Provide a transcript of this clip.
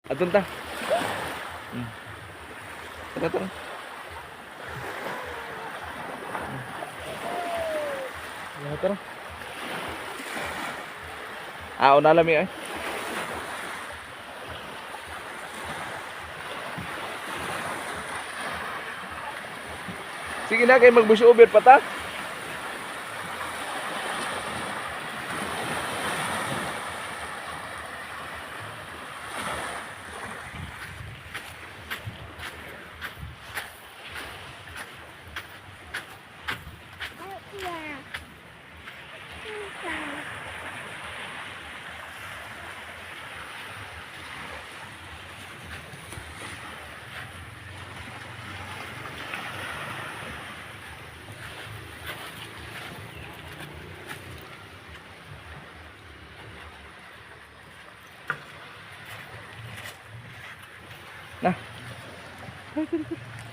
Adto ta. Tara, tara. Tara, tara. Ah, una lami ay. Sige na kay mag-bush over pa ta. Na. Ay, tara, tara.